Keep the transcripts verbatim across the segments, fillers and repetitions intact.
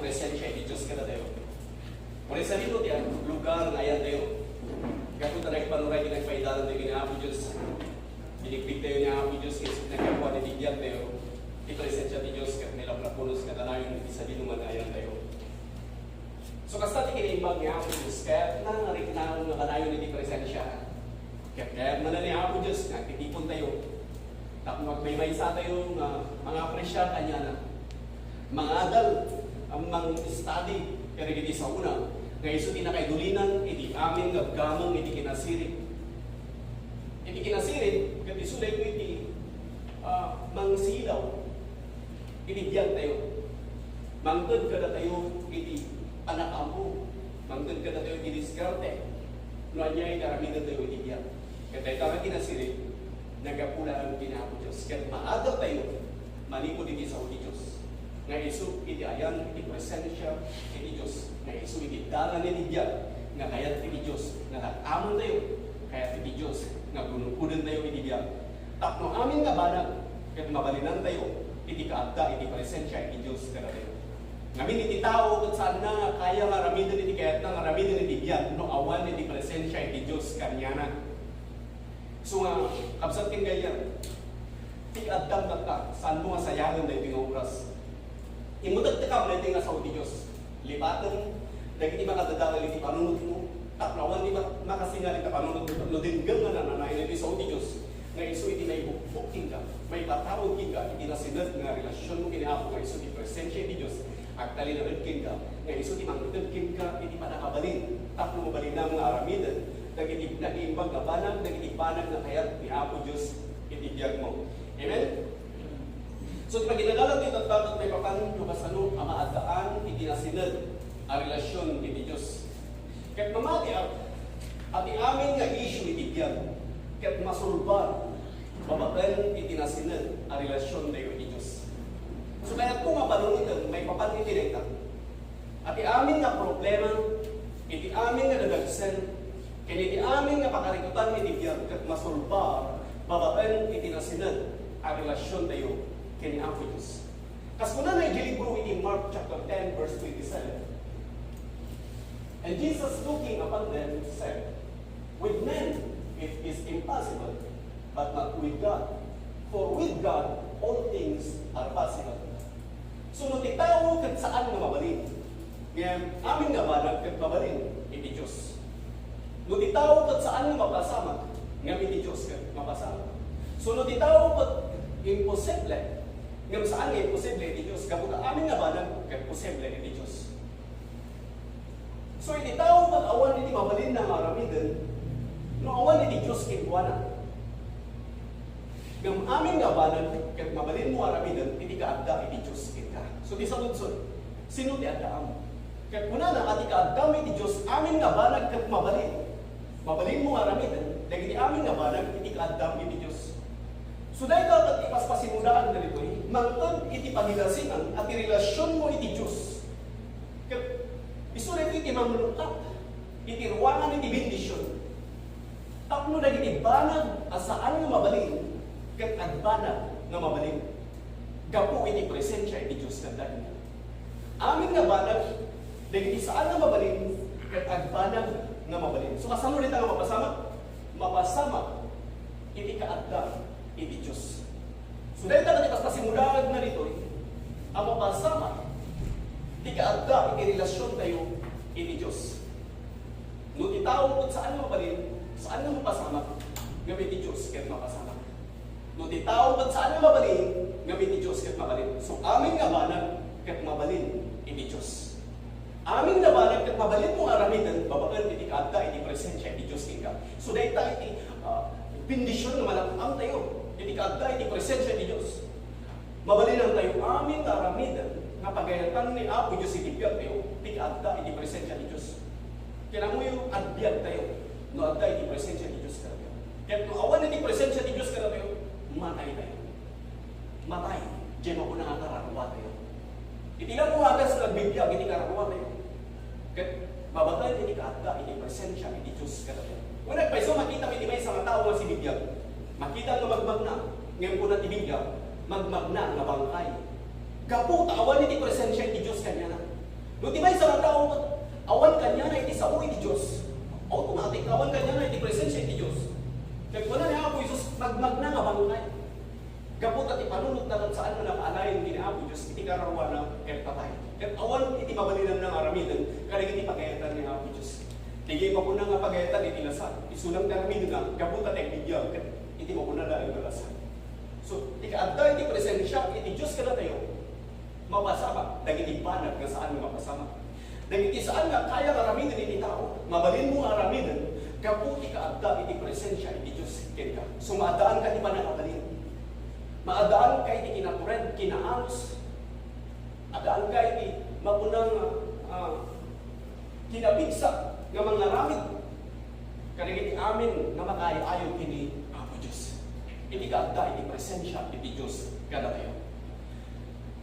Presensia iti Dios kadatayo. Uray sadino ti lugar nga ayantayo. Gapu ta nagpanuray ti nagpaidanan tayo ni Apo Dios. Binigbittayo ni Apo Dios, ket nagkapuan iti biagtayo ti presensia ti Dios ket nailaplapunos nga kanayon iti sadino man nga ayantayo. So, kasta ti kinaimbag ni Apo Dios, kayatna nga riknaon nga kanayon iti presensia. Ket kayatna ni Apo Dios nga agtitipontayo tapno agmaymaysa tayo nga mangapresia kaniana. Mangadal, a, mang-study kadagiti saona nga isu ti nakaidulinan iti amin nga gameng iti kinasirib. Iti kinasirib, ket isu daytoy iti, a, mangsilaw iti biagtayo. Mangted kadatayo iti pannakaammo. Mangted kadatayo iti diskarte. No ania iti aramidentayo iti biag. Ket dayta nga kinasirib, naggapu laeng ken Apo Dios. Ket maadaltayo manipud iti sao ti Dios. Nga isu iti ayan iti presensia iti Dios. Nga isu iti dalan iti biag nga kayat iti Dios nga dak-amentayo. Kayat iti Dios nga gunodgodantayo iti biag. Tapno amin nga banag, ket mabalinantayo iti kaadda iti presensia iti Dios kadatayo. Ngamin iti tao, ket saanna nga kaya nga aramiden iti kayatna nga aramiden iti biag no awan iti presensia iti Dios kaniana. So nga, kabsat ken gayyem, ti addam tatta, saanmo nga sayangen daytoy nga oras. Immutektekam daytoy nga sao ti Dios. Lipatem dagiti makadadael iti panunotmo, tapno awan ti ma-, makasinga iti panunotmo, no denggem nga nananayon iti sao ti Dios, nga isu iti maibukbok kenka, maipatawag kenka iti nasined nga relasionmo ken Apo nga isu ti presensia iti Dios, agtalinaed kenka, nga isu ti mangted kenka iti pannakabalin, tapno mabalinam nga aramiden dagiti nagiimbag nga banag, dagiti banag nga kayat ni Apo Dios iti biagmo. Amen? So, ti paginagalak ti tattao ket maipapan no kasano a maaddaan iti nasined a relasion iti Dios. Ket mamatiak a ti amin nga issue iti biag ket masolbar babaen iti nasined a relasiontayo iti Dios. So, kayatko nga panunoten maipapan iti dayta. A ti amin nga problema, iti amin nga dadagsen, ken iti amin nga pakarikutan iti biag ket masolbar babaen iti nasined a relasiontayo ken ni Apo Dios. Kas kunana iti libro iti Mark chapter ten, verse twenty-seven, "And Jesus, looking upon them, said, 'With men it is impossible, but not with God. For with God all things are possible.'" So, no ti tao ket saan nga mabalin, ngem amin nga banag ket mabalin iti Dios. No ti tao ket saan nga mapasamak, ngem iti Dios ket mapasamak. So, no ti tao ket imposible, ngem saan nga imposible iti Dios, gapu ta amin nga banag ket posible iti Dios. So, iti tao ket awan iti mabalinna nga aramiden, no awan iti Dios kenkuana. Ngem amin nga banag ket mabalinmo aramiden iti kaadda iti Dios kenka. So, ti saludsod, sino ti addaam? Ket kunana a ti kaaddam iti Dios, amin nga banag ket mabalin. Mabalinmo nga aramiden dagiti amin nga banag iti kaaddam iti Dios. So, dayta ket ti paspasimudaanna ditoy, mangted iti pagilasinan a ti relasionmo iti Dios. Ket isu daytoy ti manglukat iti ruangan iti bendision. Tapno dagiti banag a saan nga mabalin, ket agbanag nga mabalin. Gapu iti presensia iti Dios kadda. Amin nga banag, dagiti saan nga mabalin, ket agbanag nga mabalin. So, kasano dayta nga mapasamak? Mapasamak iti kaadda iti Dios. So, dayta nga ti paspasimudaanna ditoy, a mapasamak ti kaadda iti relasiontayo iti Dios. No ti tao ket saan nga mabalin, saan nga mapasamak, ngem iti Dios ket mapasamak. No ti tao ket saan nga mabalin, ngem iti Dios ket mabalin. So, amin nga banag ket mabalin iti Dios. Amin nga banag ket mabalinmo nga aramiden babaen iti kaadda iti presensia iti Dios kenka. So, dayta iti, ah, bendision nga malak-amtayo iti kaadda iti presensia iti Dios. Mabalinantayo amin nga aramiden nga pagayatan ni Apo Dios iti biagtayo ti kaadda iti presensia ti Dios. Kinamuyo, agbiagtayo no adda iti presensia ti Dios kadatayo. Ket no awan iti presensia ti Dios kadatayo, mataytayo. Matay, diay makuna nga kararuatayo. Iti laeng nga agas nga agbibiag iti kararuatayo. Ket babaen iti kaadda iti presensia iti Dios kadatayo. Wen, nagpayso, makita mi ti maysa nga tao nga sibibiag. Makita nga magmagna, ngem kuna ti Biblia, magmagna nga bangkay. Gapu ta awan iti presensia iti Dios kaniana. Ti maysa nga tao, awan kaniana iti sao iti Dios. Automatic, awan kaniana iti presensia iti Dios. Ket kuna ni Apo Jesus, "Magmagna nga bangkay." Gapu ta ti panunotna ket saan nga nakaalayan ken ni Apo Dios iti kararuana ket patay. Ket awan iti mabalinanna nga aramiden kadagiti pagayatan ni Apo Dios. Ti makuna nga pagayatan iti lasa, isu lang ti aramidenna, gapu ta ti agbibiag ket iti makuna laeng nga lasa. So, ti kaadda iti presensia iti Dios kadatayo, mapasamak dagiti banag nga saan nga mapasamak. Dagiti saan nga kaya nga aramiden iti tao, mabalinmo nga aramiden gapu ti kaadda iti presensia iti Dios kenka. So, maaddaanka ti pannakabalin. Maaddaanka iti kinatured, kinaanus. Addaanka iti makuna nga, ah, kinapigsa nga mangaramid kadagiti amin nga makaay-ayo ken ni Apo Dios. Iti kaadda iti presensia iti Dios kadatayo.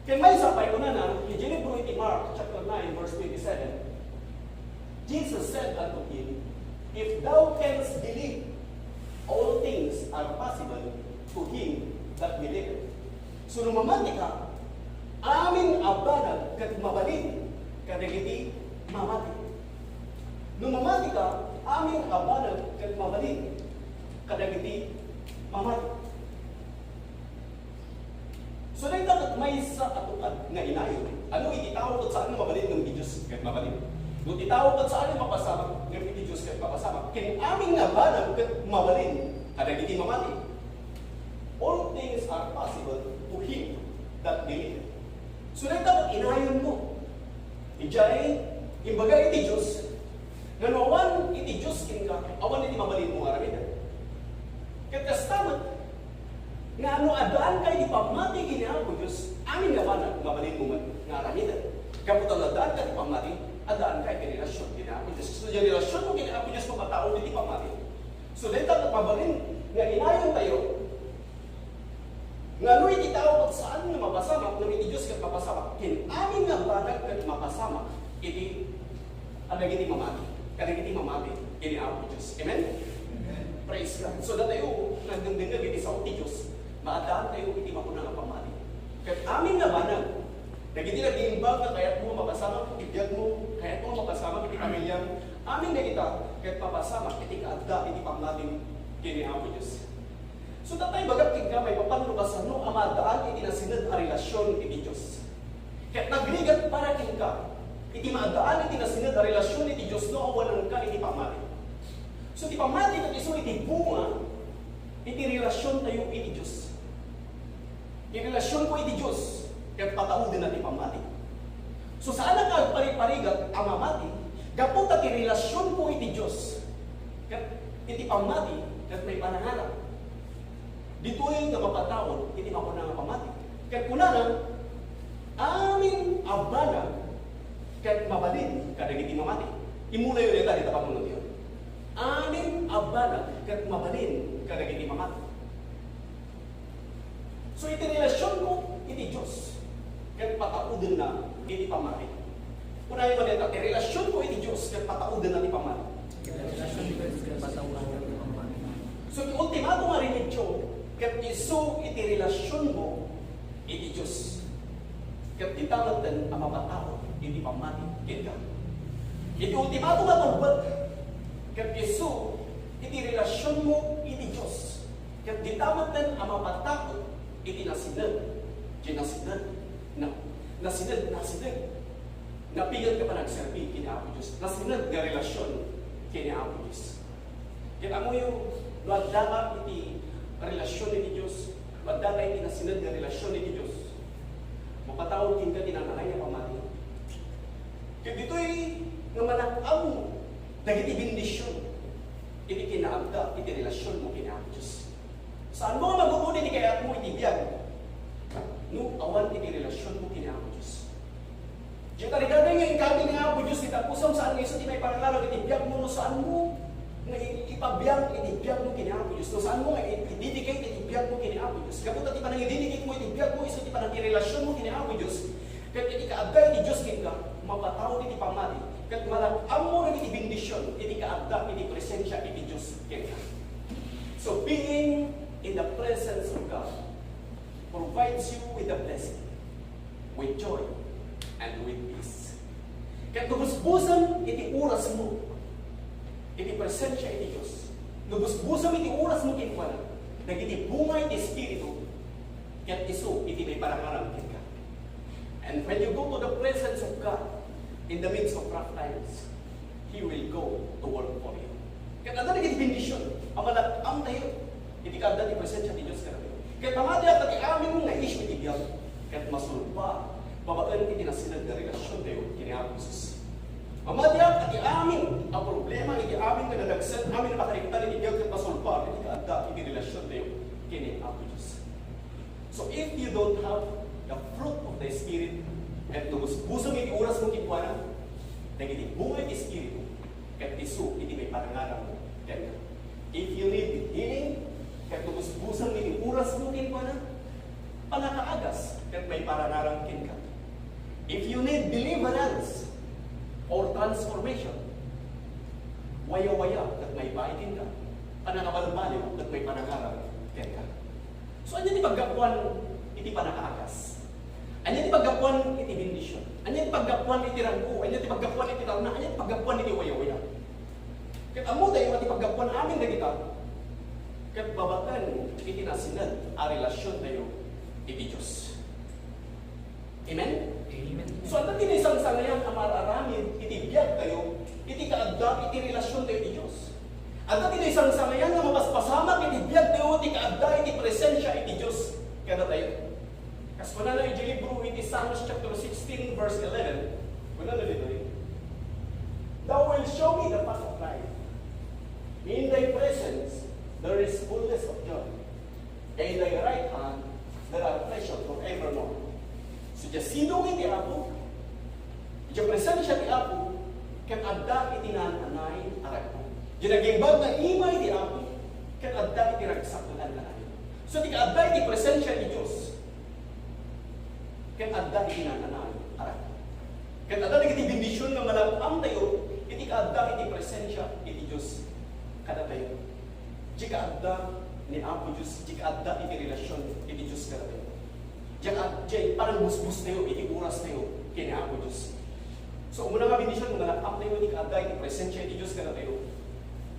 Ken maysa pay kunana, iti libro iti Mark chapter nine, verse twenty-seven, Jesus said unto him, "If thou canst believe, all things are possible to him that believeth." So, no mamatika, amin a banag ket mabalin kadagiti mamati. No mamatika, amin a banag ket mabalin kadagiti mamati. So, dayta ket maysa a tungpal nga inayon. Ano iti tao ket saan nga mabalin ngem iti Dios ket mabalin? No ti tao ket saan nga mapasamak ngem iti Dios ket mapasamak. Ken amin nga banag ket mabalin kadagiti mamati. All things are possible to him that believeth. So, dayta ket inayonmo. Idiay, imbaga iti Dios, nga no awan iti Dios kenka, awan iti mabalinmo nga aramiden. Ket kasta met, nga no addaanka iti pammati ken ni Apo Dios, amin nga banag, mabalinmo met nga aramiden. Gapu ta no addaanka iti pammati, addaanka iti relasion ken ni Apo Dios. So, diay relasionmo ken ni Apo Dios, mapataud iti pammati. So, dayta ket mabalin nga inayontayo, nga no iti tao ket saan nga mapasamak, no iti Dios ket mapasamak. Ken amin nga banag ket mapasamak iti kadagiti mamati, kadagiti mamati ken ni Apo Dios. Amen? Amen. Praise God. So, datayo, nagdengdengngeg iti sao ti Dios, maaddaantayo iti makuna nga pammati. Ket amin nga banag, dagiti nag-iimbag nga kayatmo mapasamak iti biagmo, kayatmo mapasamak iti pamiliam, amin dagita ket mapasamak iti kaadda iti pammatim ken ni Apo Dios. So, tatay, bagak kenka, maipapan no kasano a maaddaan iti nasined a relasion iti Dios. Ket nagrigat para kenka iti maaddaan iti nasined a relasion iti Dios no awananka iti pammati. So, ti pammati ket isu iti bunga iti relasiontayo iti Dios. Ti relasionko iti Dios ket pataudenna ti pammati. So, saanka agpariparigat a mamati gapu ta ti relasionko iti Dios ket iti pammati ket maipanangarang. Ditoy nga mapataud iti makuna nga pammati. Ket kunana, amin a banag ket mabalin kadagiti mamati. Immulayo dayta, dita pamunotyo. Amin a banag ket mabalin kadagiti mamati. So, iti relasionko iti Dios, ket pataudenna iti pammati. Kunayo man dayta, ti relasionko iti Dios, ket pataudenna ti pammati. So, ti ultimatum a remedyo, ket isu iti relasionmo iti Dios. Ket dita metten a mapataud iti pammati kenka. Iti ultimatum a turbet, ket isu iti relasionmo iti Dios. Ket dita metten a mapataud iti nasined, ti nasined, na, nasined, nasined. Napiget nga panagserbi ken ni Apo Dios. Nasined nga relasion ken ni Apo Dios. Ket ammoyo, no addaka iti relasion iti Dios, no addaka iti nasined nga relasion iti Dios, mapataud kenka ti nangngegay a pammati. Ket ditoy nga malak-ammo dagiti bendision iti kinaadda iti relasionmo ken ni Apo Dios. Saanmo nga magun-od iti kayatmo iti biag no awan iti relasionmo ken ni Apo Dios. Diay tarigagay nga inkabil ni Apo Dios ti tapusam, saan nga isu ti maipangararag iti biagmo no saanmo nga i-, ipabiag iti biagmo ken ni Apo Dios. No saanmo nga i-, i-dedicate iti biagmo ken ni Apo Dios. Gapu ta ti panangidedicate mo iti biagmo isu ti panangirelasionmo ken ni Apo Dios. Ket iti kaadda iti Dios kenka, mapataud iti pammati. Ket malak-ammo dagiti bendision iti kaadda iti presensia iti Dios kenka. So being in the presence of God provides you with a blessing, with joy, and with peace. Ket no busbusem iti orasmo iti presensia iti Dios, no busbusem iti orasmo kenkuana, dagiti bunga iti Espiritu, ket isu iti maiparangarang kenka. And when you go to the presence of God in the midst of rough times, He will go to work for you. Ket adda dagiti bendision a malak-amtayo iti kaadda ti presensia ti Dios kadatayo. Ket pamatiak ti amin nga issue iti biag, ket masulpa babaen iti nasinag nga relasiontayo ken ni Apo Jesus. Pamatiak ti amin a problema, iti amin nga nadagsen, amin a makariktan iti biag, ket masulpa iti kaadda iti relasiontayo ken ni Apo Jesus. So if you don't have the fruit of the Spirit, ket no busbusem iti orasmo kenkuana, dagiti bunga iti Espiritu, ket isu iti maiparangarang kenka. If you need healing, ket no busbusem iti orasmo kenkuana, pannakaagas ket maiparangarang kenka. If you need deliverance or transformation, wayawaya ket maipaay kenka, pannakabalbaliw ket maiparangarang kenka. So, ania ti paggapuan iti pannakaagas? Ania ti paggapuan iti bendision? Ania ti paggapuan iti raggo? Ania ti paggapuan iti talna? Ania ti paggapuan iti wayawaya? Ket ammotayo nga ti paggapuan amin dagita, ket babaen iti nasinag a relasiontayo iti Dios. Amen? Amen. So, adda ti naisangsangayan a mararamid iti biagtayo, iti kaadda iti relasiontayo iti Dios. Adda ti naisangsangayan nga mapaspasamak iti biagtayo, iti kaadda iti presensia iti Dios kadatayo. Kas kunana iti libro iti Psalms chapter sixteen, verse eleven, kunana ditoy, "Thou wilt show me the path of life. In thy presence there is fullness of joy. In thy right hand there are pleasure forevermore." So, diay sidong iti Apo, diay presensia ti Apo, ket adda iti naan-anay a ragsak. Diay nagimbag nga ima iti Apo, ket adda iti ragsak nga naan-anay. So, ti kaadda iti presensia ti Dios, ket adda iti naan-anay a ragsak. Ket adda dagiti bendision nga malak-amtayo iti kaadda iti presensia iti Dios kadatayo. Diay kaadda ni Apo Dios, diay kaadda iti relasion iti Dios kadatayo. Diay ka-, diay panangbusbostayo iti orastayo ken ni Apo Dios. So, umuna nga bendision nga malak-amtayo iti kaadda iti presensia iti Dios kadatayo.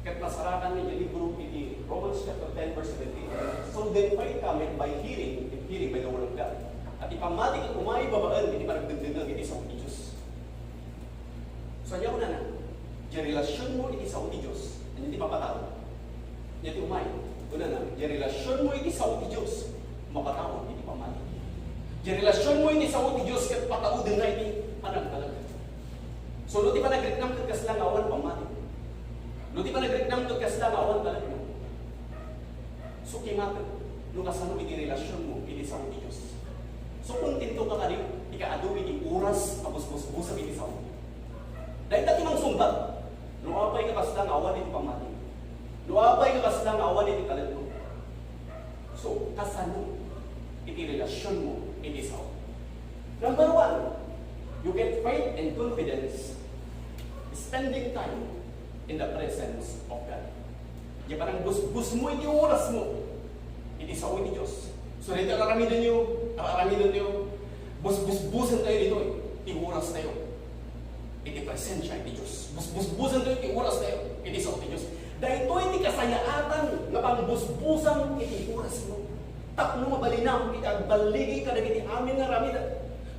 Ket nasarakan iti libro iti Romans chapter ten, verse seventeen. "So then faith cometh by hearing, and hearing by the word of God." Ket ti pammati ket umay babaen iti panagdengngeg iti sao ti Dios. So, ania kunana? Diay relasionmo iti sao ti Dios, ania ti mapatawag? Ania ti umay? Kunana, diay relasionmo iti sao ti Dios, mapatawag iti pammati. Diay relasionmo iti sao ti Dios, ket pataodenna iti panagtalek. So, no ti panagriknam ket kasla nga awan pammati, no ti panagriknam ket kasla nga awan talekna, so, kimatem no kasano iti relasionmo iti sao ti Dios. So, kontento ka kadi, ti kaadu iti oras a busbusbusem iti sao. Dayta ti mangsungbat, no apay nga kasla nga awan iti pammati, no apay nga kasla nga awan iti talekmo. So, kasano iti relasionmo iti sao? Number one, you get faith and confidence spending time in the presence of God. Diay panangbusbusmo iti orasmo iti sao iti Dios. So, dayta ar-aramidenyo, ar-aramidenyo, busbusbusentayo ditoy ti orastayo iti presensia iti Dios. Busbusbusentayo iti orastayo iti sao ti Dios. Daytoy ti kasayaatan nga pangbusbusam iti orasmo. Tapno mabalinam iti agballigi kadagiti amin nga aramidek.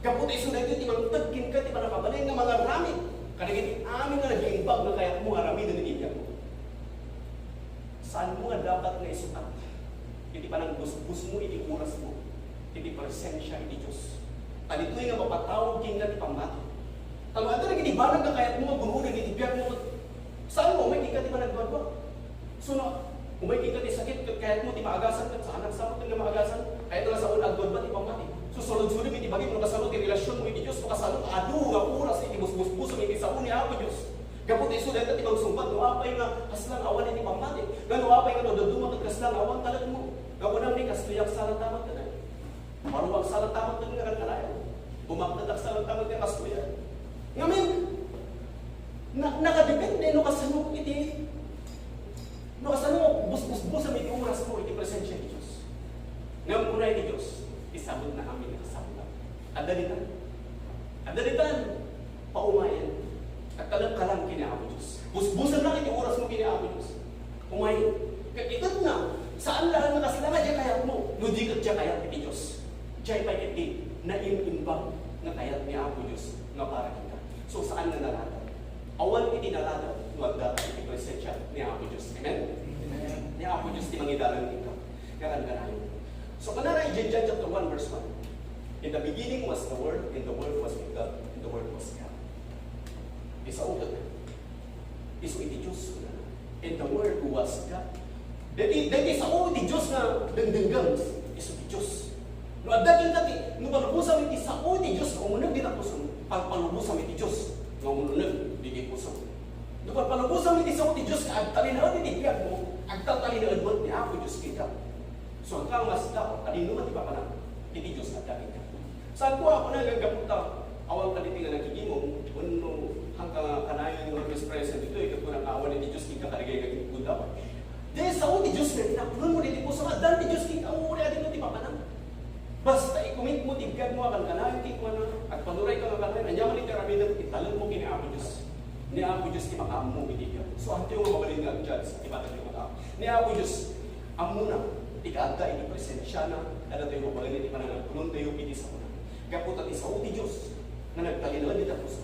Gapu ta isu daytoy ti mangted kenka ti pannakabalin nga mangaramid kadagiti amin nga nagimbag nga kayatmo nga aramiden iti biagmo. Saanmo nga dapat nga isukat iti panangbusbusmo iti orasmo iti presensia iti Dios. Ta ditoy nga mapatawag kenka ti pammati. Ta no adda dagiti banag nga kayatmo nga gun-oden iti biagmo, saanmo nga umay kenka ti panagduadua. So, no umay kenka ti sakit, ket kayatmo ti maagasan, ket saanak sa met nga maagasan, kayatmo nga sao nga agduadua ti pammati. So, saludsodem iti bagim no kasano ti relasionmo iti Dios, no kasano nga adu nga oras iti busbusbusem iti sao ni Apo Dios. Gapu ta isu dayta ti mangsungbat, no apay nga kasla nga awan iti pammati, nga no apay nga no dadduma ket kasla nga awan talekmo. Nga kunam ni, "Kastoyak sa latta met," kadayta. Maruag sa latta met nga kan-, kanayon. Bumakdetak sa latta met nga kastoyak. Ngamin, na-, nakadepende no kasano iti, no kasano busbusbusam iti orasmo iti presensia ti Dios. Ngem kuna iti Dios, ti sabutna amin a sabutna. Adda ditan. Adda ditan. Paumayen. Busbusen lang iti oras mo ken ni Apo Dios. Umay. Ket ited na, saan laeng nga kasla nga diay kayat mo, no di ket diay kayat iti Dios. Diay pay ket ti naim-imbag nga kayat ni Apo Dios nga para kenka. So, saan nga naladaw? Awan iti naladaw no adda ka iti presensia ni Apo Dios. Amen? Amen. Ni Apo Dios ti mangidalan kenka. Karan-kanayon. So, kunana idiay John chapter one, verse one, "In the beginning was the Word, and the Word was with God, and the Word was God." Ti sao ket isu iti Dios, kunana. "And the Word was God." Daytoy, daytoy sao iti Dios nga dengdengngem, isu ti Dios. No adda kenka ti, no palubosam iti sao iti Dios nga umuneg dita pusom, palpalubosam iti Dios nga umuneg dita pusom. No palpalubosam iti sao ti Dios nga agtalinaed iti biagmo, agtaltalinaed met ni Apo Dios kenka. So, saan nga mas dapat, adda man ti papanam iti Dios adda kenka. Saan ko, Apo, nga gapu ta awan kadagiti nga nakigimong, wenno saan nga kanayon nga mispresent ditoy, ket kunam nga awan iti Dios kenka kadagiti nga gundaway. Diay sao ti Dios nga tinapnonmo ditoy pusom, adda ti Dios kenka, uray adda ti papanam. Basta i-commit mo ti biagmo a kankanayon kenkuana, agpanurayka nga kanayon, ania man iti aramidem, italekmo ken ni Apo Dios. Ni Apo Dios ti makaammo iti biag. So, antoy nga mabalin nga ag-judge iti matag nga tao? Ni Apo Dios, ammona ti kaadda iti presensiana, kadatayo mabalin iti panangagulontayo iti sakuna. Gapu ta ti sao ti Dios nga nagtalinaed iti puso.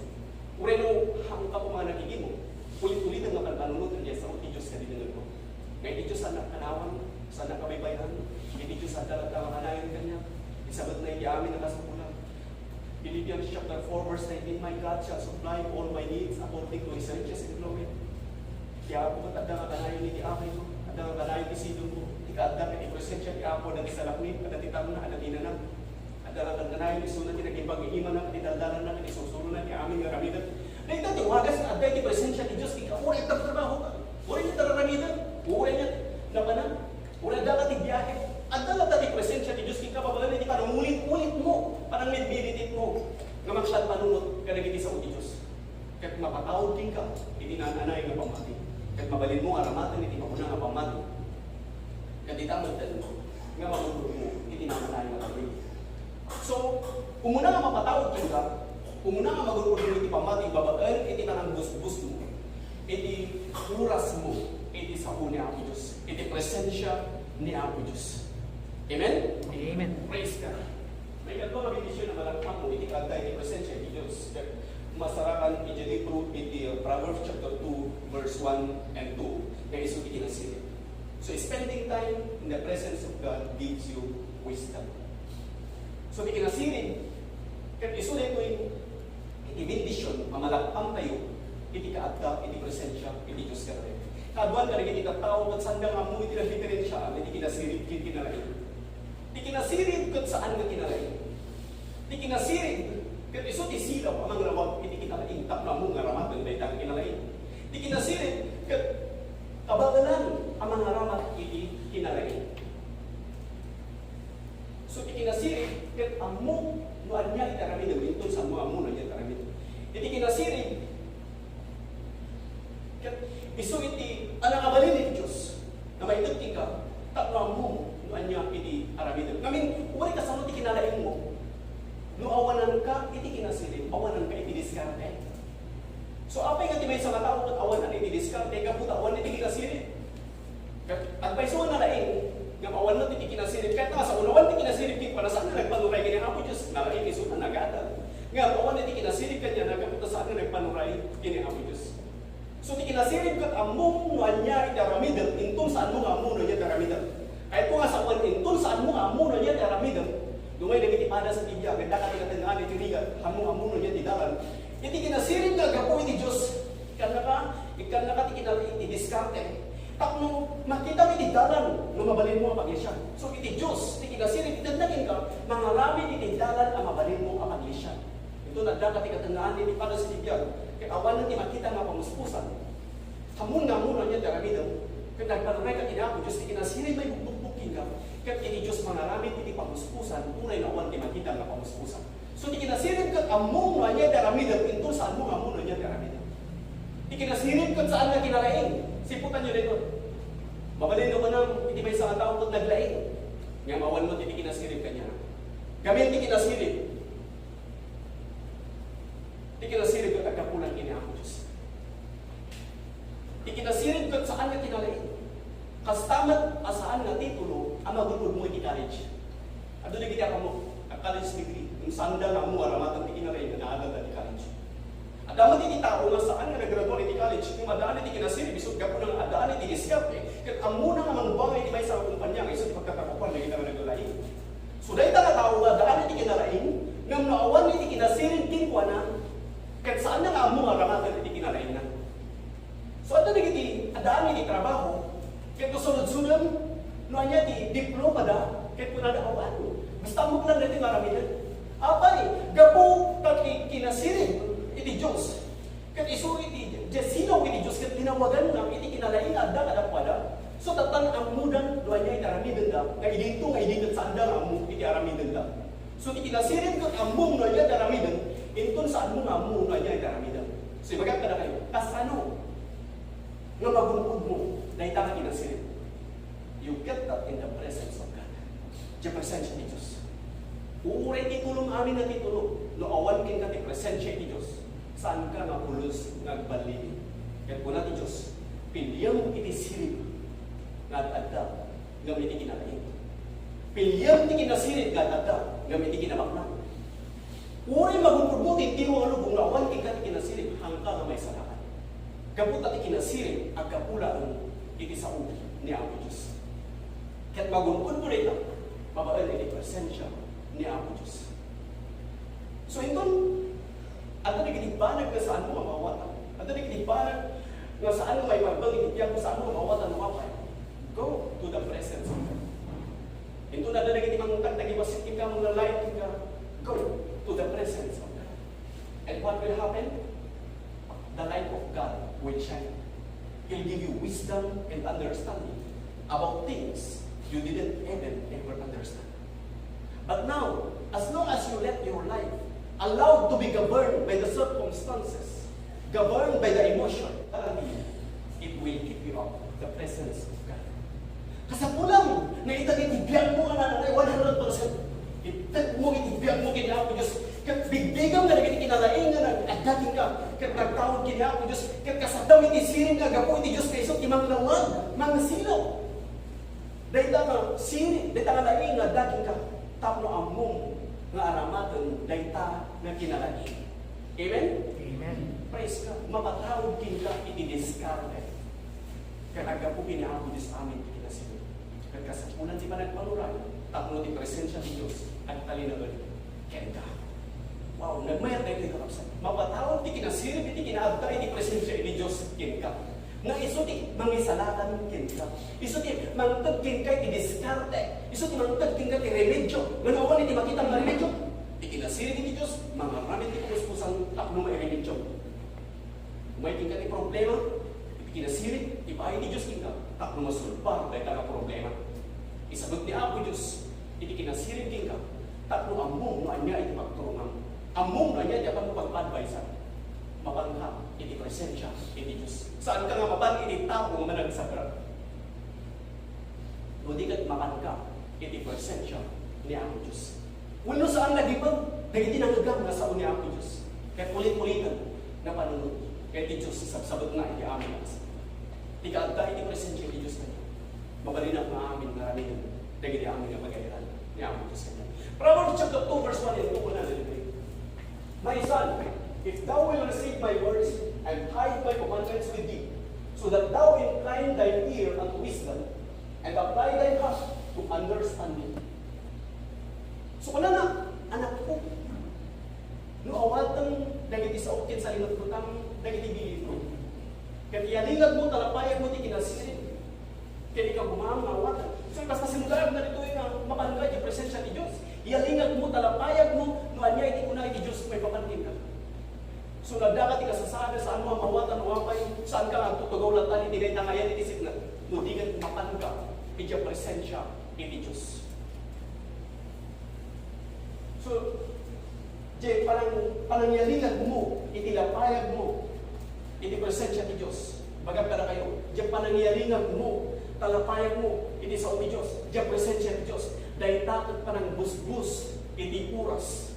Uray no, saan ka koma nga nakigimong, ulit-ulitem nga panpanunot, ania sao ti Dios nga dinengngegmo. Nga iti Dios saan nga kanawan, saan nga kabaybayan, iti Dios adda latta nga kanayon kaniak, isabetna iti amin a kasapulan. Philippians chapter four, verse nineteen, "My God shall supply all my needs according to His riches in glory." Ti Apo ket adda nga kanayon iti amin, adda nga kanayon ti sidongko, ti kaadda iti presensia ti Apo, adda ti salaknib, adda ti tangna, adda ti inana. Adda nga kankanayon, isuna ti naging pag-iimana, ti daldalanna, ti susurona, ti amin nga aramiden. Dayta ti wagas nga adda iti presensia ti Dios, ikaw, uray adda trabaho ka, uray adda aramiden, uray nga napanan, uray adda ka ti biahe. Adda nga adda ti presensia ti Dios, ikaw, babaen iti panangulit-ulit mo, panangmidmidit mo, nga mangpanpanunot kadagiti sao ti Dios. Ket mapatawag kenka iti naan-anay nga pammati. Ket mabalinmo aramaten iti makuna nga pammati. Ket dita metten nga magun-odmo iti naan-anay nga pamilya. So, umuna nga mapatawag kenka, umuna nga magun-odmo iti pammati babaen iti panangbusbusmo iti orasmo iti sao ni Apo Dios, iti presensia ni Apo Dios. Amen? Amen. Praise God. Maikadua nga bendision a malagipmo iti kaadda iti presensia ti Dios. Masarakan iti libro iti, uh, Proverbs chapter two, verse one and two, nga isu ti kinasirib. So, spending time in the presence of God gives you wisdom. So, ti kinasirib, ket isu daytoy iti bendision a malagiptayo iti kaadda iti presensia iti Dios kadatayo. Kaaduan kadagiti tattao ket saanda nga ammo iti nagdiferensiaan iti kinasirib ken kinalaing. Ti kinasirib ket saan nga kinalaing. Ti kinasirib ket isu ti silaw a mangrawag iti kinalaing tapno ammo nga aramaten dayta nga kinalaing. Ti kinasirib ket kabaelan a mangaramat iti kinalaing. So, ti kinasirib ket ammo no ania iti aramidem, inton saanmo ammo no ania ti aramidem. Iti kinasirib ket isu iti panangabalin ti Dios nga maited kenka tapno ammo no ania iti aramidem. Ngamin, uray kasano ti kinalaingmo no awananka iti kinasirib, awananka iti diskarte. So, apay nga ti maysa nga tao ket awanan iti diskarte gapu ta awan iti kinasirib? Ket agpayso a nalaing nga awan met iti kinasirib, ket no, saan nga awan ti kinasirib kenkuana, saan nga nagpanuray ken ni Apo Dios, nalaing isuna, nagadat. Ngem awan iti kinasirib kaniana gapu ta saan nga nagpanuray ken ni Apo Dios. So, ti kinasirib ket ammom no ania iti aramidem, inton saanmo nga ammo no ania ti aramidem. Kayatko nga sawen, inton saanmo nga ammo no ania ti aramidem, dumay dagiti padas iti biag, adda ka ti katengngaan iti rigat, ammo, ammo no ania ti dalan. Iti kinasirib nga aggapu iti Dios, ikkannaka, ikkannaka ti kinalaing ti diskarte. Tapno makitam iti dalan nga mabalinmo a paglisian. So, iti Dios, ti kinasirib, itedna kenka, mangaramid iti dalan a mabalinmo a paglisian. Inton addaka ti katengngaan iti padas iti biag, ket awan ti makita nga pamuspusan. Ammom nga ammo no ania ti aramidem, ket nagpanurayka ken Apo Dios, ti kinasirib maibukbukbok kenka, ket iti Dios mangaramid iti pamuspusan, uray no awan ti makita nga pamuspusan. So, ti kinasirib ket ammom no ania ti aramidem, inton saanmo nga ammo no ania ti aramidem. Ti kinasirib ket saan nga kinalaing. Siputanyo daytoy. Mabalin nga kunam, iti maysa nga tao ket naglaing. Ngem awan met iti kinasirib kaniana. Gamin ti kinasirib. Ti kinasirib ket aggapu lang ken ni Apo Dios. Ti kinasired ket saan nga kinalaing. Kasta met a saan nga titulo a magun-odmo iti college. Adu dagiti ammo a college degree, ngem saanda nga ammo aramaten ti kinalaing nga naadda ti college. Adda met iti tao nga saan nga naggraduar iti college, ngem addaan iti kinasired, isut' gapu na nga addaan iti diskarte, ket ammona nga mangbuanga iti maysa nga kompania nga isu ti pagkakakupan dagiti nga naglaing. So, dayta nga tao nga addaan iti kinalaing, ngem no awan iti kinasired kenkuana, ket saanda nga ammo nga aramaten iti kinalaingna. So, adda dagiti addaan iti trabaho, ket no surodsodem, no ania ti diplomada, ket kunada, "Awan, basta ammok lang daytoy nga aramiden." Apay, gapu ta ti kinasired iti Dios, ket isu iti, diay silaw iti Dios, ket tinawaganna iti kinalaing nga adda kadakuada. So, tattan ammodan no ania iti aramidenda, nga idinto nga idi ket saanda nga ammo iti aramidenda. So, ti kinasired ket ammom no ania ti aramidem, inton saanmo nga ammo no ania ti aramidem. So, ibagak kadakayo, kasano nga magun-odmo dayta nga kinasired? You get that in the presence of God. Diay presensia ti Dios. Uray ti tulom amin nga titulo, no awan kenka ti presensia ti Dios, saanka nga pulos nga agballigi. Ket kuna ti Dios, "Piliem iti sired nga ad-adda ngem iti kinalaing. Piliem ti kinasired nga ad-adda ngem iti kinabaknang." Uray magun-odmo ti entero nga lubong nga awan kenka ti kinasired, haanka nga maisalakan. Gapu ta ti kinasired, aggapu laeng iti sao ni Apo Dios. Ket magun-odmo dayta babaen iti presensia ni Apo Dios. So, inton adda dagiti banag nga saanmo nga maawatan, adda dagiti banag nga saan nga maiparbeng iti biagmo, saanmo nga maawatan no apay, go to the presence of God. Inton adda dagiti mangtagtagibassit kenka, manglalait kenka, go to the presence of God. And what will happen? The light of God will shine. He'll give you wisdom and understanding about things you didn't even ever understand. But now, as long as you let your life allowed to be governed by the circumstances, governed by the emotion, it will keep you out of the presence of God. Kasapulam nga ita iti biagmo nga nananay, one hundred percent. Itedmo iti biagmo ken Apo Dios. Ket bigbigam nga dagiti kinalaing nga nag-adda kenka, ket nagtaud ken Apo Dios, ket kasaddam iti siring nga gapu iti Dios nga isu ti manglawag, mangsilaw. Dayta nga siring, dayta nga laing nga adda kenka, tapno ammom nga aramaten dayta nga kinalaing. Amen? Amen. Praise God. Mapatawag kenka iti diskarte. Ket aggapu ken ni Apo Dios amin ti kinasiring. Ket kasapulan ti panagpanuray, tapno ti presensia ti Dios agtalinaed kenka. Wow, nagmayat daytoy, kakabsat. Mapatawag ti kinasiring iti kinaadda iti presensia iti Dios kenka. Nga isu ti mangisalakan kenka. Isu ti mangted kenka iti diskarte. Isu ti mangted kenka ti remedio. Nga no awan iti makitam nga remedio, ti kinasiring iti Dios, mangaramid ti kapuspusan tapno mairemediom. Umay kenka ti problema, iti kinasiring, ibaay ti Dios kenka, tapno masolbar dayta nga problema. Isabek ni Apo Dios iti kinasiring kenka, tapno ammom no ania iti pagturongam. Ammom no ania ti apanmo pagpa-advise-am. Mapanka iti presensia iti Dios. Saanka nga mapan iti tao nga managsagrak. No di ket mapanka iti presensia ni Apo Dios. Wenno saan nga gipen dagiti nangngegam nga sao ni Apo Dios. Ket ulit-uliten nga panunot ken ti Dios ti sabsabetna iti amin a kasabsabet. Ti kaadda iti presensia ti Dios kaniak, mabalinak nga amin nga aramiden dagiti amin nga pagayatan ni Apo Dios kaniak. Proverbs chapter two, verse one and two, kunana ditoy, "My son, if thou wilt receive my words and hide my commandments with thee, so that thou incline thine ear unto wisdom, and apply thine heart to understanding." So, kunana, "Anakko, no awatem dagiti sao ken salingetmetam dagiti bilinmo, ket iyalingedmo ta lapayagmo ti kinasiring ken ikagumaam nga awatem." So, basta simulaag na ditoy nga mapanka iti presensia ti Dios. Iyalingedmo ta lapayagmo no ania iti kuna iti Dios maipapan kenka. So, nagdaka ti kasasaad, saanmo a maawatan no apay, saanka nga agtutugaw latta iti dayta nga ayan iti sipnget, no di ket mapanka iti presensia iti Dios. So, diay panang-, panangyalingedmo iti lapayagmo iti presensia ti Dios. Bagak kadakayo, diay panangyalingedmo ta lapayagmo iti sao ti Dios, diay presensia ti Dios, dayta ket panangbusbus iti oras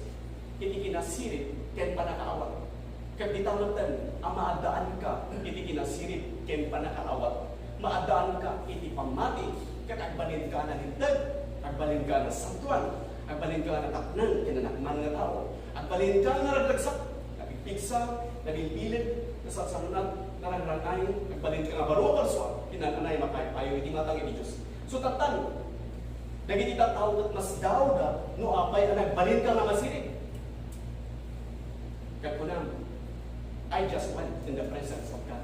iti kinasiring ken pannakaawat. Ket dita metten a maaddaanka iti kinasirib ken pannakaawat, maaddaanka iti pammati, ket agbalinka a nalinteg, agbalinka a nasantoan, agbalinka a nataknang ken a nakman nga tao, agbalinka a naragragsak, napigpigsa, nabilbilin, nasarsarunag, narangrang-ay, agbalinka nga baro a parsua, kinananay a makaipayo iti matang iti Dios. So, tattan, dagiti tattao ket masdaawda no apay a nagbalinka nga masirib. Ket kunam, "I just went in the presence of God,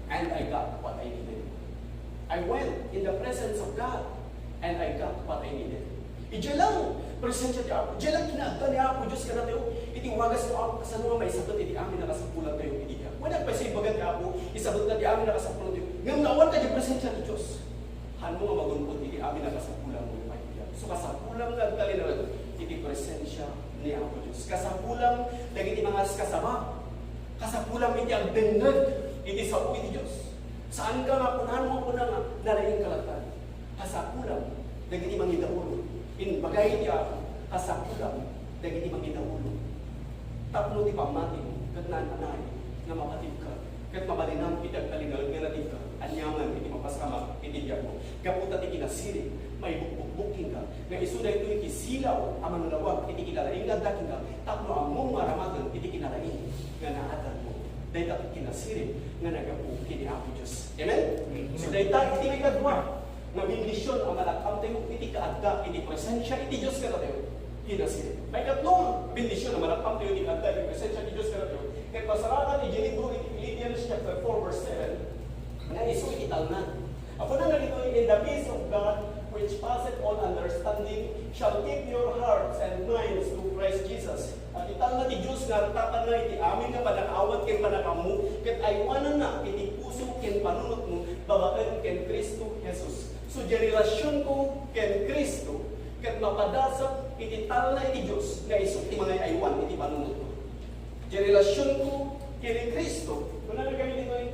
and I got what I needed." I went in the presence of God, and I got what I needed. Idiay lang presensia ti Apo. Idiay lang kinaadda ni Apo Dios kadatayo. Iti wagas ti Apo, kasano nga maisabet iti amin a kasapulantayo iti Dios? Wen, agpayso ibaga ti Apo, isabetna ti amin a kasapulantayo. Ngem no awan ka idiay presensia ti Dios, hanmo nga magun-od iti amin a kasapulanmo, pay. So, kasapulam nga agtalinaed iti presensia ni Apo Dios. Kasapulam dagiti mangaskasaba. Kasapulam iti agdengngeg iti sao iti Dios. Saanka nga kunam nga kuna nga nalaingka latta. Kasapulam dagiti mangidaulo. Imbagay ti Apo, kasapulam dagiti mangidaulo. Tapno ti pammatimo ket naan-anay nga mapatibka, ket mabalinam iti agtalinaed nga natibka, aniaman iti mapasamak iti biagmo. Gapu ta ti kinasirib, maibukbukbok kenka, nga isu daytoy ti silaw a manglawag iti kinalaing nga adda kenka, tapno ammom nga aramaten iti kinalaing nga naadanmo. Dayta ti kinasirib nga naggapu ken ni Apo Dios. Amen? So, dayta iti ikadua nga bendision a malak-amtayo iti kaadda iti presensia iti Dios kadatayo. Kinasirib. Maikatlo nga bendision a malak-amtayo iti kaadda iti presensia iti Dios kadatayo. Ket masarakan iti libro iti Philippians chapter four, verse seven, nga isu iti talna. Apo na nga ditoy, "In the peace of God, which passeth all understanding, shall keep your hearts and minds through Christ Jesus." A ti talna ti Dios nga artapanna iti amin nga pannakaawat ken pannakaammo, ket aywananna iti puso ken panunotmo babaen ken Cristo Jesus. So, diay relasionko ken Cristo, ket mapadasam iti talna iti Dios nga isu ti mangay-aywan iti panunotko. Diay relasionko ken Cristo, kuna nga kami ditoy,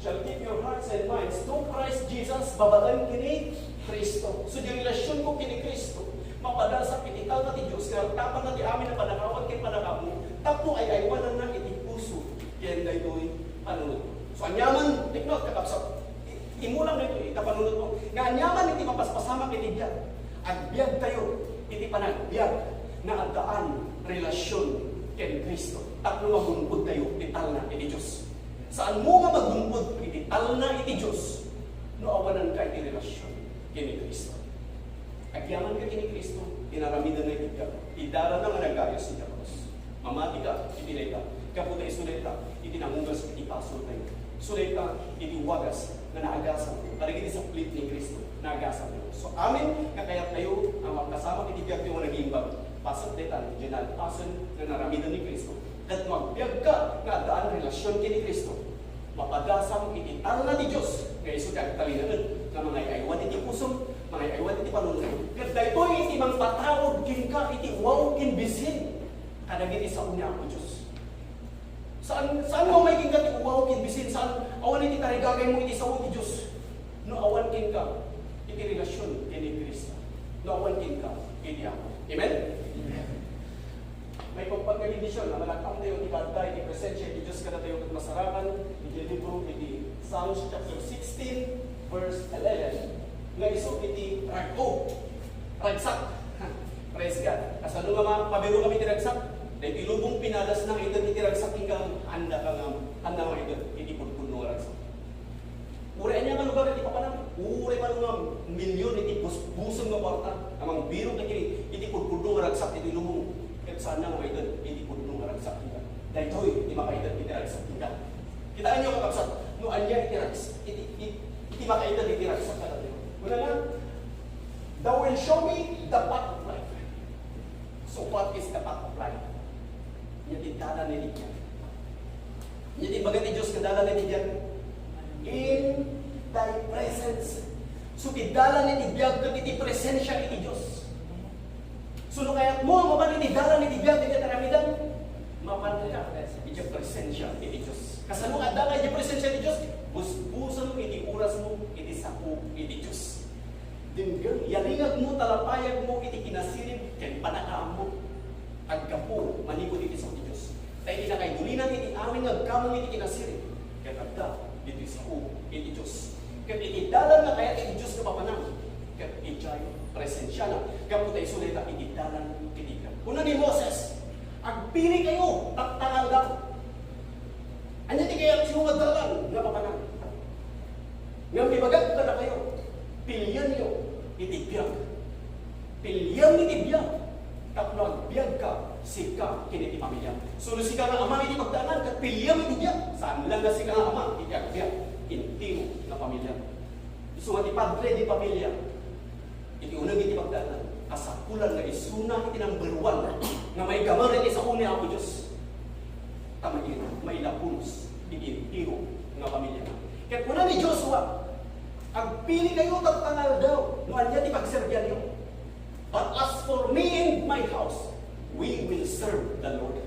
"Shall keep your hearts and minds through Christ Jesus," babaen ken ni Cristo. So, diay relasionko ken ni Cristo, mapadasam iti talna ti Dios nga artapanna ti amin a pannakaawat ken pannakaammo, tapno ay-aywananna iti puso ken daytoy panunot. So, aniaman, tikno, kakabsat, i-, imulang daytoy ita panunotmo, nga aniaman iti mapaspasamak iti biag, agbiagtayo iti panagbiag nga addaan relasion ken Cristo tapno magun-odtayo ti talna iti Dios. Saanmo nga magun-od iti talna iti Dios no awananka iti relasion ken ni Cristo. Agyamanka ken ni Cristo, inaramidenna iti biag. Idarana nga nagayos iti krus. Mamatika iti dayta. Gapu ta isu dayta iti nangugas iti basoltayo. Isu dayta iti wagas nga naagasantayo. Kadagiti sakbay ni Cristo, naagasantayo. So, amin nga kayatyo a makasamak iti biagtayo nga naging bag-o. Paset dayta, diay nalpasen nga naramiden ni Cristo. Ket no agbiagka nga addaan relasion ken ni Cristo, mapadasam iti talna ti Dios nga isu ti agtalinaed nga mangay-aywan iti pusom, mangay-aywan iti panunotmo. Ket daytoy iti mangpataud kenka iti uwaw ken bisin kadagiti sao ni Apo Dios. Saan, saan nga umay kenka ti uwaw ken bisin, saan, awan iti tarigagaymo iti sao ti Dios. No awan kenka iti relasion ken ni Cristo. No awan kenka iti Apo. Amen? Amen. Maipagpagbendision a malak-amtayo ti kaadda iti presensia iti Dios kadatayo ket masarakan iti libro iti Psalms chapter sixteen, verse eleven, nga isu iti rag-o, ragsak. Praise God. Kasano nga ma-, mabiro kami iti ragsak? Daytoy lubong pinadasna nga ited iti ragsak, inka, anda ka nga, anda nga ited iti pudpudno nga ragsak. Uray ania nga lugar iti papanam, uray man nga milyon iti busbusem nga kuarta, a mangbirok iti, iti pudpudno nga ragsak iti lubong, ket saanna nga maited iti pudno nga ragsak kenka. Daytoy ti makaited iti ragsak kenka. Kitaenyo, kakabsat, no ania iti rags-, iti, iti, iti makaited iti ragsak kadatayo. Kunana, "Thou will show me the path of life." So what is the path of life? Ania ti dalan iti biag? Ania ti imbaga ti Dios nga dalan iti biag? In thy presence. So, ti dalan iti biag ket iti presensia iti Dios. So, no kayatmo a mapan iti dalan iti biag iti taramidan, mapanka iti presensia iti Dios. Kasano nga adda ka iti presensia iti Dios? Busbusem iti orasmo iti sapo iti Dios. Dimgem, yaringagmo, talapayagmo iti kinasirib ken pannakaammo. Aggapu manipud iti sao ti Dios. Ta iti nakaigulinan iti amin nga agkameng iti kinasiring, ket adda ditoy sao iti Dios. Ket iti dalan nga kayat iti Dios nga mapanan, ket idiay presensiana, gapu ta isu dayta iti dalan iti biag. Kuna ni Moses, "Agpili kayo, taktangalda. Ania ti kayatyo nga dalan nga mapanan?" Ngem ibagak kadakayo, pilienyo iti biag. Pilienyo iti biag, tapno agbiagka, sika ken iti pamiliam. So, no sika nga ama iti pagdaanan, ket piliam iti biag. Saan lang nga sika nga ama iti agbiag, entero nga pamiliam. So, nga ti padre di pamilya, iti uneg iti pagdaanan, kasapulan nga isuna iti number one nga maigamer iti sao ni Apo Dios. Ta mai-, mailapulos iti entero nga pamilya. Ket kuna ni Joshua, "Agpili kayo, taktangalda, no ania ti pagserbianyo. But as for me and my house, we will serve the Lord."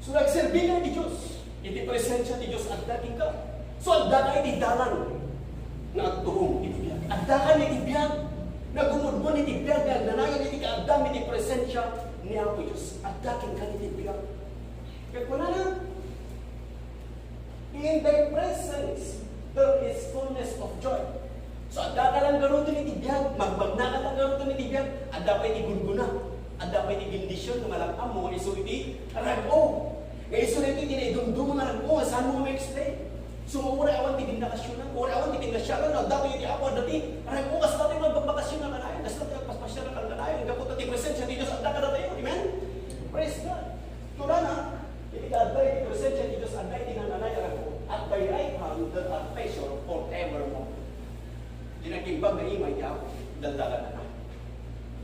So, nagserbi ka iti Dios. Iti presensia ti Dios adda kenka. So, adda ka iti dalan nga agturong iti biag. Adda ka iti biag. Nagumudmod iti biag nga agnanayon iti kaaddam iti presensia ni Apo Dios. Adda kenka iti biag. Ket kunana, "In thy presence, there is fullness of joy." So, adda ka lang garuden iti biag, magmagna ka lang garuden iti biag, adda pay iti gunguna, adda pay iti bendision, no malam-am mo nga isu iti rag-o. Nga isu daytoy iti naidumduma nga rag-o, nga saan mo ma-explain? So, uray awan ti bendikasionan, uray awan ti bendikasionan, adda pay iti Apo, adda ti rag-o, kasta ti magbakbakasyon nga kanayon, kasta ti agpaspasya nga kanayon, gapu ta ti presensia ti Dios adda kadatayo. Amen? Praise God. Kunana, iti adda iti presensia ti Dios, adda iti nananay a rag-o. At thy right hand there are pleasure forevermore. Ti nagimbag nga ima iti Apo, daldalanna.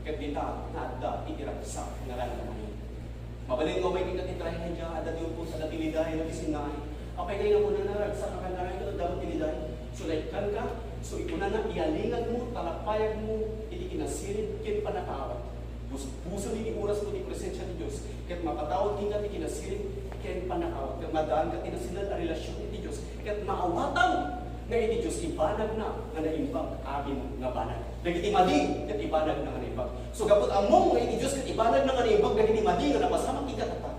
Ket dita, nga adda iti ragsak nga ragsak. Mabalin nga umay kita ti trahedia, adda ti upos, adda ti liday, adda ti sinnaay. Apay nga kunana, ragsak a kananayon, adda ti liday. So, naikkan ka, so, ikunana, iyalingan mo, talapayag mo, iti kinasiring, ken pannakaawat. Busbusen iti oras mo ti presensia ti Dios, ket mapatawad kenka ti kinasiring ken pannakaawat, ket maaddaanka ti nasinad a relasion iti Dios, ket maawatan nga iti Dios ibanagna nga naimbag amin nga banag. Dagiti madi ket ibanagna nga naimbag. So, gapu ta ammom nga iti Dios ket ibanagna nga naimbag dagiti madi nga napasamak kenka tatta.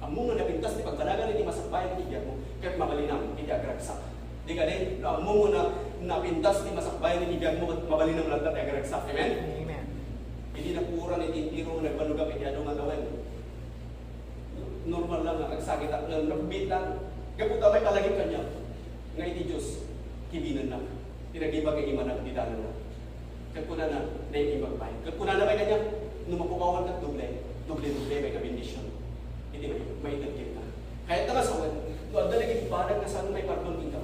Ammom nga napintas ti pagbanagan iti masakbayan iti biagmo, ket mabalinam iti agragsak. Di kadi, no ammom nga na, napintas ti masakbayan iti biagmo, ket mabalinam latta ti agragsak. Amen? Amen. Idi napuoran iti entero nga nagbanugak iti adu nga tawen, normal lang nga agsakitak, nga nagbiit lang. Gapu ta may palagip kaniak nga iti Dios, kibinennak. Ti nagibag nga imanak ti dalanna. Ket kunana, naimbag pay. Ket kunana pay kaniak, no mapukawan ket doble, doble, doble pay nga bendision. Iti mai-, maited kenka. Kayat ta nga sawen, no adda dagiti banag nga saan nga maipardon kenka,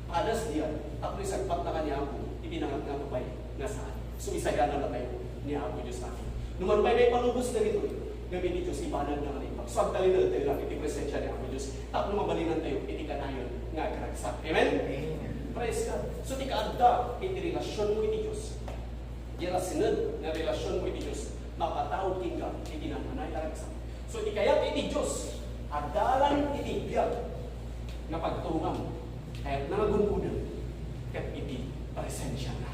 padas diay, tapno isagpatnaka ni Apo, iti nangatngato pay nga saan. So, isayaanna tayo ni Apo Dios amin. No man pay maipalubos dagitoy, ngem iti Dios, ibanagna nga naimbag. So, agtalinaedtayo lang iti presensia ni Apo Dios. Tapno mabalinantayo iti kanayon nga agragsak. Amen? Amen. Praise God. So, ti kaadda iti relasionmo iti Dios, ti nasined nga relasionmo iti Dios, mapatawag kenka iti nananay a ragsak. So, ti kayat iti Dios a dalan iti biag nga pagturongan, kayatna nga gun-oden ket iti presensiana.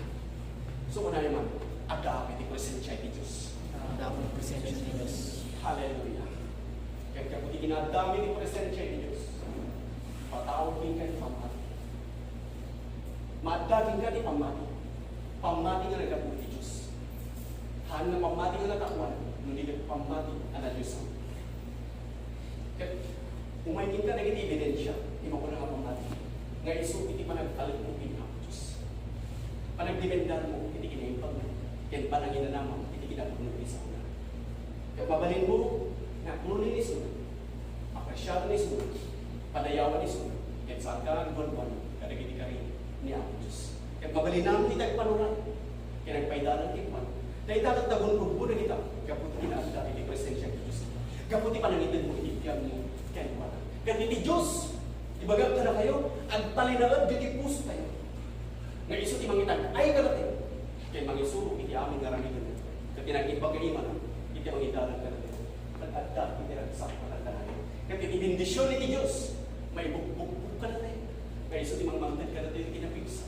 So, unayo man, adda iti presensia iti Dios. Adda iti presensia ti Dios. Hallelujah. Ket gapu ti kinaaddam iti presensia iti Dios, patawag kenka iti pammati. Maadda kenka ti pammati. Pammati nga naggapu iti Dios. Haan nga pammati nga nataoan, no di ket pammati a nadiosan. Ket umay kenka dagiti ebidensia ti makuna nga pammati nga isu iti panagtalekmo ken Apo Dios. Panagdependermo iti kinaimbagna ken pananginanamam iti kinapudno ti saona. Ket mabalinmo nga akloni ni isuna, apresiaten ni isuna, padayawen ni isuna, ket saanka nga agbuanbuan kadagiti kari ni Apo Dios. Ket mabalinam ti agpanuray ken agpaidanan kenkuana. Dayta ket nagunggutmo dagita gapu ti kinaadda iti presensia ti Dios. Gapu ti panangitedmo iti biagmo kenkuana. Ket iti Dios, ibagak kadakayo, agtalinaed iti pusotayo nga isu ti mangitag-ay kadatayo ken mangisuro iti amin nga aramiden. Ket ti nag-imbag nga imana iti mangidalan kadatayo. Nag-adda iti ragsak a pagkanayon. Ket iti bendision iti Dios, maibukbukbok kadatayo. Nga isu ti mangmangted kadatayo iti kinapigsa.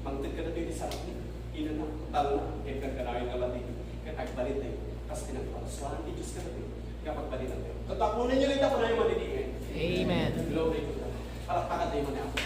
Mangted kadatayo iti sarapna, inana, talna, ken kankanayon nga bati. Ket agbalintayo, kas ti nagparsuan ti Dios kadatayo. Kapagbalinaw. Tatapunin niyo rin ako na yung manitiin. Amen. Glory to God. Palakpakan tayo muna.